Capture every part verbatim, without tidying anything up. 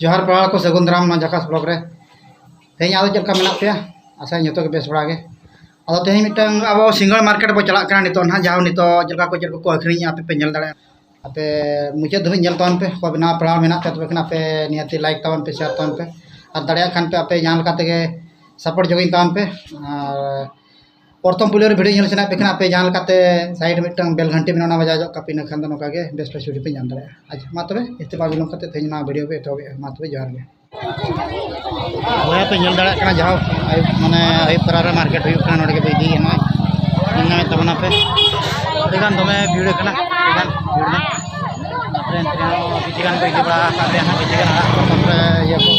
ᱡᱚᱦᱟᱨ ᱯᱮᱲᱟ ᱠᱚ, ᱥᱟᱹᱜᱩᱱ ᱫᱟᱨᱟᱢ ᱱᱚᱣᱟ ᱡᱟᱠᱟᱥ ᱵᱞᱚᱜ ᱨᱮ᱾ ᱛᱮᱦᱮᱧ ᱟᱫᱚ ᱪᱮᱫ ᱞᱮᱠᱟ ᱢᱮᱱᱟᱜ ᱯᱮᱭᱟ? ᱟᱥᱟᱭ ᱡᱚᱛᱚ ᱜᱮ ᱵᱮᱥ ᱵᱟᱲᱟ ᱜᱮ᱾ ᱟᱫᱚ ᱛᱮᱦᱮᱧ ᱢᱤᱫᱴᱟᱝ ᱟᱵᱚ ᱥᱤᱸᱜᱟᱹᱲ ᱢᱟᱨᱠᱮᱴ ᱵᱚ ᱪᱟᱞᱟᱜ ᱠᱟᱱᱟ ᱱᱤᱛᱚᱜ ᱱᱟᱦᱟᱜ, ᱡᱟᱦᱟᱸ ᱱᱤᱛᱚᱜ ᱪᱮᱫ ᱞᱮᱠᱟ ᱠᱚ ᱪᱮᱫ ᱠᱚᱠᱚ ᱟᱹᱠᱷᱨᱤᱧᱮᱜᱼᱟ, ᱟᱯᱮ ᱯᱮ ᱧᱮᱞ ᱫᱟᱲᱮᱭᱟᱜᱼᱟ᱾ ᱟᱯᱮ ᱢᱩᱪᱟᱹᱫ ᱫᱷᱟᱹᱵᱤᱡ ᱧᱮᱞ ᱛᱟᱵᱚᱱ ᱯᱮ᱾ ᱚᱠᱚᱭ ᱵᱮᱱᱟᱣ ᱯᱮᱲᱟ ᱢᱮᱱᱟᱜ ᱯᱮ, ᱛᱚᱵᱮ ᱠᱷᱟᱱ ᱟᱯᱮ ᱱᱤᱦᱟᱹᱛᱤ ᱞᱟᱭᱤᱠ ᱛᱟᱵᱚᱱ ᱯᱮ, ᱥᱮᱭᱟᱨ ᱛᱟᱵᱚᱱ ᱯᱮ, ᱟᱨ ᱫᱟᱲᱮᱭᱟᱜ ᱠᱷᱟᱱ ᱯᱮ ᱟᱯᱮ ᱡᱟᱦᱟᱸ ᱞᱮᱠᱟ ᱛᱮᱜᱮ ᱥᱟᱯᱳᱨᱴ ᱡᱚᱜᱤᱧ ᱛᱟᱵᱚᱱ ᱯᱮ᱾ ᱟᱨ ᱯᱨᱚᱛᱷᱚᱢ ᱯᱳᱭᱞᱳ ᱨᱮ ᱵᱷᱤᱰᱤᱭᱳ ᱧᱮᱞ ᱥᱟᱱᱟᱭᱮᱫ ᱯᱮ ᱠᱷᱟᱱ ᱟᱯᱮ ᱡᱟᱦᱟᱸ ᱞᱮᱠᱟᱛᱮ ᱥᱟᱭᱤᱰ ᱢᱤᱫᱴᱟᱝ ᱵᱮᱞ ᱜᱷᱟᱱᱴᱤ ᱢᱮᱱᱟᱜᱼᱟ, ᱚᱱᱟ ᱵᱟᱡᱟᱣ ᱧᱚᱜ ᱠᱟᱜ ᱯᱮ, ᱤᱱᱟᱹ ᱠᱷᱟᱱ ᱫᱚ ᱱᱚᱝᱠᱟ ᱜᱮ ᱵᱮᱥ ᱵᱮᱥ ᱵᱷᱤᱰᱤᱭᱳ ᱯᱮ ᱧᱟᱢ ᱫᱟᱲᱮᱭᱟᱜᱼᱟ᱾ ᱟᱪᱪᱷᱟ, ᱢᱟ ᱛᱚᱵᱮ ᱡᱟᱹᱥᱛᱤ ᱵᱟᱝ ᱵᱤᱞᱚᱢ ᱠᱟᱛᱮ ᱛᱮᱦᱮᱧ ᱱᱚᱣᱟ ᱵᱷᱤᱰᱤᱭᱳ ᱯᱮ ᱮᱛᱚᱦᱚᱵᱮᱜᱼᱟ᱾ ᱢᱟ ᱛᱚᱵᱮ ᱡᱚᱦᱟᱨ ᱜᱮ᱾ ᱵᱚᱭᱦᱟ ᱯᱮ ᱧᱮᱞ ᱫᱟᱲᱮᱭᱟᱜ ᱠᱟᱱᱟ, ᱡᱟᱦᱳ ᱟᱹᱭᱩᱵ, ᱢᱟᱱᱮ ᱟᱹᱭᱩᱵ ᱛᱟᱨᱟ ᱨᱮ ᱢᱟᱨᱠᱮᱴ ᱦᱩᱭᱩᱜ ᱠᱟᱱᱟ, ᱱᱚᱰᱮ ᱜᱮ ᱯᱮ ᱤᱫᱤᱭᱮᱫᱼᱟ᱾ ᱱᱚᱜᱼᱚᱭ ᱧᱮᱞ ᱧᱟᱢᱮᱫ ᱛᱟᱵᱚᱱᱟ ᱯᱮ, ᱟᱹᱰᱤ ᱜᱟᱱ ᱫᱚᱢᱮ ᱵᱷᱤᱲ ᱠᱟᱱᱟ, ᱟᱹᱰᱤ ᱜᱟᱱ ᱵᱷᱤᱲ ᱮᱱᱟ᱾ ᱛᱟᱨᱯᱚᱨᱮ ᱮᱱᱛᱮ ᱨᱮᱦᱚᱸ ᱠᱤᱪᱷᱩ ᱜᱟᱱ ᱠᱚ ᱤᱫᱤ ᱵᱟᱲᱟ ᱟᱠᱟᱫ ᱞᱮᱭᱟ ᱦᱟᱸᱜ, ᱠᱤᱪᱷᱩ ᱜᱟᱱ ᱟᱲᱟᱜ ᱠᱚ, ᱛᱟᱨᱯᱚᱨᱮ ᱤᱭᱟᱹ ᱠᱚ᱾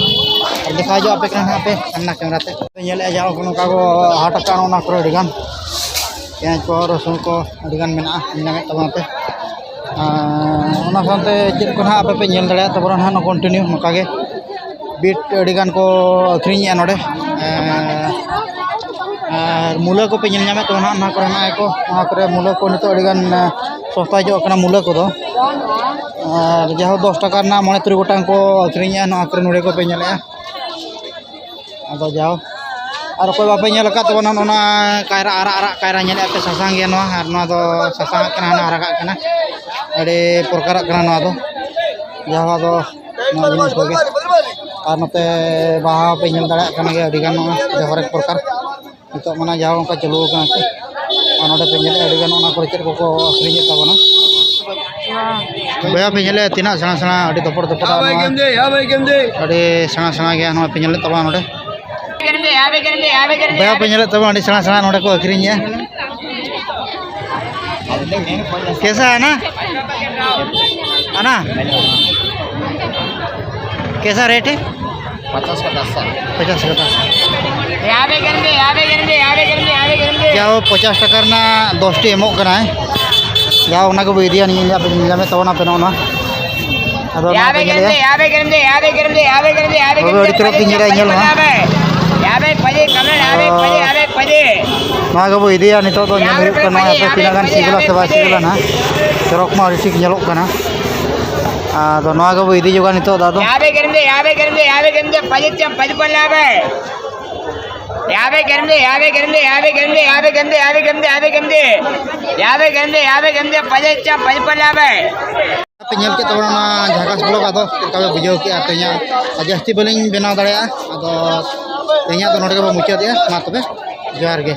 ᱟᱨ ᱫᱮᱠᱷᱟᱣ ᱧᱚᱜ ᱟᱯᱮ ᱠᱟᱱᱟ ᱦᱟᱸᱜ ᱯᱮ ᱥᱟᱢᱱᱟ ᱠᱮᱢᱮᱨᱟ ᱛᱮ᱾ ᱯᱮ ᱧᱮᱞᱮᱫᱼᱟ, ᱡᱟᱦᱳ ᱱᱚᱝᱠᱟ ᱠᱚ ᱦᱟᱴ ᱟᱠᱟᱱ, ᱚᱱᱟ ᱠᱚᱨᱮ ᱟᱹᱰᱤ ᱜᱟᱱ ᱯᱮᱸᱭᱟᱡᱽ ᱠᱚ, ᱨᱚᱥᱩᱱ ᱠᱚ ᱟᱹᱰᱤ ᱜᱟᱱ ᱢᱮᱱᱟᱜᱼᱟ, ᱧᱮᱞ ᱧᱟᱢᱮᱫ ᱛᱟᱵᱚᱱᱟ ᱯᱮ᱾ ᱟᱨ ᱚᱱᱟ ᱥᱟᱶᱛᱮ ᱪᱮᱫ ᱠᱚ ᱱᱟᱦᱟᱜ ᱟᱯᱮ ᱯᱮ ᱧᱮᱞ ᱫᱟᱲᱮᱭᱟᱜ ᱛᱟᱵᱚᱱᱟ ᱱᱟᱦᱟᱜ, ᱱᱚᱣᱟ ᱠᱚᱱᱴᱤᱱᱤᱭᱩ ᱱᱚᱝᱠᱟ ᱜᱮ᱾ ᱵᱤᱴ ᱟᱹᱰᱤ ᱜᱟᱱ ᱠᱚ ᱟᱹᱠᱷᱨᱤᱧᱮᱜᱼᱟ ᱱᱚᱰᱮ᱾ ᱟᱨ, ᱟᱨ ᱢᱩᱞᱟᱹ ᱠᱚᱯᱮ ᱧᱮᱞ ᱧᱟᱢᱮᱫ ᱛᱟᱵᱚᱱᱟ ᱱᱟᱦᱟᱜ, ᱱᱚᱣᱟ ᱠᱚᱨᱮ ᱦᱮᱱᱟᱜ ᱜᱮᱠᱚ, ᱱᱚᱣᱟ ᱠᱚᱨᱮ ᱢᱩᱞᱟᱹ ᱠᱚ ᱱᱤᱛᱚᱜ ᱟᱹᱰᱤ ᱜᱟᱱ, ᱮ, ᱥᱚᱥᱛᱟ ᱧᱚᱜ ᱠᱟᱱᱟ ᱢᱩᱞᱟᱹ ᱠᱚᱫᱚ᱾ ᱟᱨ ᱡᱟᱦᱳ ᱫᱚᱥ ᱴᱟᱠᱟ ᱨᱮᱱᱟᱜ ᱢᱚᱬᱮ ᱛᱩᱨᱩᱭ ᱜᱚᱴᱟᱝ ᱠᱚ ᱟᱹᱠᱷᱨᱤᱧᱮᱜᱼᱟ, ᱱᱚᱣᱟ ᱠᱚᱨᱮ ᱱᱚᱰᱮ ᱠᱚᱯᱮ ᱧᱮᱞᱮᱜᱼᱟ᱾ ᱟᱫᱚ ᱡᱟᱦᱳ, ᱟᱨ ᱚᱠᱚᱭ ᱵᱟᱯᱮ ᱧᱮᱞ ᱟᱠᱟᱫ ᱛᱟᱵᱚᱱᱟ, ᱱᱚᱜᱼᱚ ᱱᱚᱣᱟ ᱠᱟᱭᱨᱟ, ᱟᱨᱟᱜ ᱟᱨᱟᱜ ᱠᱟᱭᱨᱟ ᱧᱮᱞᱮᱫᱼᱟ ᱯᱮ, ᱥᱟᱥᱟᱝ ᱜᱮᱭᱟ ᱱᱚᱣᱟ, ᱟᱨ ᱱᱚᱣᱟ ᱫᱚ ᱥᱟᱥᱟᱝ ᱟᱜ ᱠᱟᱱᱟ, ᱦᱟᱱᱟ ᱟᱨᱟᱜᱟᱜ ᱠᱟᱱᱟ, ᱟᱹᱰᱤ ᱯᱨᱚᱠᱟᱨᱟᱜ ᱠᱟᱱᱟ ᱱᱚᱣᱟ ᱫᱚ᱾ ᱡᱟᱦᱳ ᱟᱫᱚ ᱱᱚᱣᱟ ᱡᱤᱱᱤᱥ ᱠᱚᱜᱮ᱾ ᱟᱨ ᱱᱚᱛᱮ ᱵᱟᱦᱟ ᱯᱮ ᱧᱮᱞ ᱫᱟᱲᱮᱭᱟᱜ ᱠᱟᱱ ᱜᱮᱭᱟ, ᱟᱹᱰᱤ ᱜᱟᱱ ᱱᱚᱜᱼᱚᱭ ᱦᱚᱨᱮᱠ ᱯᱨᱚᱠᱟᱨ᱾ ᱱᱤᱛᱚᱜ ᱢᱟᱱᱮ ᱡᱟᱦᱳ ᱚᱱᱠᱟ ᱪᱟᱹᱞᱩ ᱟᱠᱟᱱᱟ ᱥᱮ᱾ ᱟᱨ ᱱᱚᱰᱮ ᱯᱮ ᱧᱮᱞᱮᱫᱼᱟ, ᱟᱹᱰᱤ ᱜᱟᱱ ᱚᱱᱟ ᱠᱚᱨᱮ ᱪᱮᱫ ᱠᱚᱠᱚ ᱟᱹᱠᱷᱨᱤᱧᱮᱫ ᱛᱟᱵᱚᱱᱟ᱾ ᱵᱚᱭᱦᱟ ᱯᱮ ᱧᱮᱞᱮᱫᱼᱟ, ᱛᱤᱱᱟᱹᱜ ᱥᱮᱬᱟ ᱥᱮᱬᱟ, ᱟᱹᱰᱤ ᱫᱚᱯᱚᱲ ᱫᱚᱯᱚᱲ ᱱᱚᱣᱟ᱾ ᱟᱹᱰᱤ ᱥᱮᱬᱟ ᱥᱮᱬᱟ ᱜᱮᱭᱟ, ᱱᱚᱣᱟ ᱯᱮ ᱧᱮᱞᱮᱫ ᱛᱟᱵᱚᱱᱟ ᱱᱚᱰᱮ᱾ ᱵᱚᱭᱦᱟ ᱯᱮ ᱧᱮᱞᱮᱫ ᱛᱟᱵᱚᱱᱟ, ᱟᱹᱰᱤ ᱥᱮᱬᱟ ᱥᱮᱬᱟ ᱱᱚᱰᱮ ᱠᱚ ᱟᱹᱠᱷᱨᱤᱧᱮᱫᱼᱟ᱾ कैसा है ना? है ना? कैसा रेट है? ᱯᱚᱪᱟᱥ ᱠᱟᱛᱮ ᱥᱟᱵ᱾ ᱯᱚᱪᱟᱥ ᱠᱟᱛᱮ᱾ ᱡᱟᱦᱳ ᱯᱚᱪᱟᱥ ᱴᱟᱠᱟ ᱨᱮᱱᱟᱜ ᱫᱚᱥᱴᱤ ᱮᱢᱚᱜ ᱠᱟᱱᱟᱭ᱾ ᱡᱟᱦᱳ ᱚᱱᱟ ᱠᱚᱵᱚ ᱤᱫᱤᱭᱟ, ᱱᱤᱭᱟᱹ ᱧᱮᱞ ᱧᱟᱢᱮᱫ ᱛᱟᱵᱚᱱᱟ ᱯᱮ ᱱᱚᱜᱼᱚ ᱱᱟ᱾ ᱟᱫᱚ ᱱᱚᱣᱟ ᱯᱮ ᱧᱮᱞᱮᱜᱼᱟ᱾ ᱛᱚᱵᱮ ᱟᱹᱰᱤ ᱪᱚᱨᱚᱠ ᱜᱮ ᱧᱮᱞᱚᱜᱼᱟ, ᱧᱮᱞ ᱢᱟ᱾ ᱱᱚᱣᱟ ᱜᱮᱵᱚ ᱤᱫᱤᱭᱟ ᱱᱤᱛᱚᱜ ᱫᱚ, ᱧᱮᱞ ᱦᱩᱭᱩᱜ ᱠᱟᱱᱟ ᱟᱯᱮ ᱛᱤᱱᱟᱹᱜ ᱜᱟᱱ ᱥᱤᱵᱤᱞᱟ ᱥᱮ ᱵᱟᱭ ᱥᱤᱵᱤᱞᱟ ᱱᱟᱦᱟᱜ᱾ ᱪᱚᱨᱚᱠ ᱢᱟ ᱟᱹᱰᱤ ᱴᱷᱤᱠ ᱧᱮᱞᱚᱜ ᱠᱟᱱᱟ᱾ ᱟᱫᱚ ᱱᱚᱣᱟ ᱜᱮᱵᱚ ᱤᱫᱤ ᱡᱚᱜᱟ ᱱᱤᱛᱚᱜ ᱫᱚ ᱟᱫᱚ᱾ యాభై ఎనిమిది, యాభై ఎనిమిది, యాభై ఎనిమిది, పది ఇచ్చాం, పది పనులు యాభై. యాభై ఎనిమిది, యాభై ఎనిమిది, యాభై ఎనిమిది, యాభై ఎనిమిది, యాభై ఎనిమిది, యాభై ఎనిమిది, యాభై ఎనిమిది, పది ఇచ్చాం, పది పనులు యాభై. ᱟᱯᱮ ᱧᱮᱞ ᱠᱮᱫ ᱛᱟᱵᱚᱱᱟ ᱚᱱᱟ ᱡᱷᱟᱠᱟᱥ vlog, ᱟᱫᱚ ᱪᱮᱫ ᱞᱮᱠᱟ ᱯᱮ ᱵᱩᱡᱷᱟᱹᱣ ᱠᱮᱫᱼᱟ? ᱛᱮᱦᱮᱧᱟᱜ ᱟᱨ ᱡᱟᱹᱥᱛᱤ ᱵᱟᱹᱞᱤᱧ ᱵᱮᱱᱟᱣ ᱫᱟᱲᱮᱭᱟᱜᱼᱟ, ᱟᱫᱚ ᱛᱮᱦᱮᱧᱟᱜ ᱫᱚ ᱱᱚᱰᱮ ᱜᱮᱵᱚᱱ ᱢᱩᱪᱟᱹᱫᱮᱜᱼᱟ᱾ ᱢᱟ ᱛᱚᱵᱮ, ᱡᱚᱦᱟᱨ ᱜᱮ᱾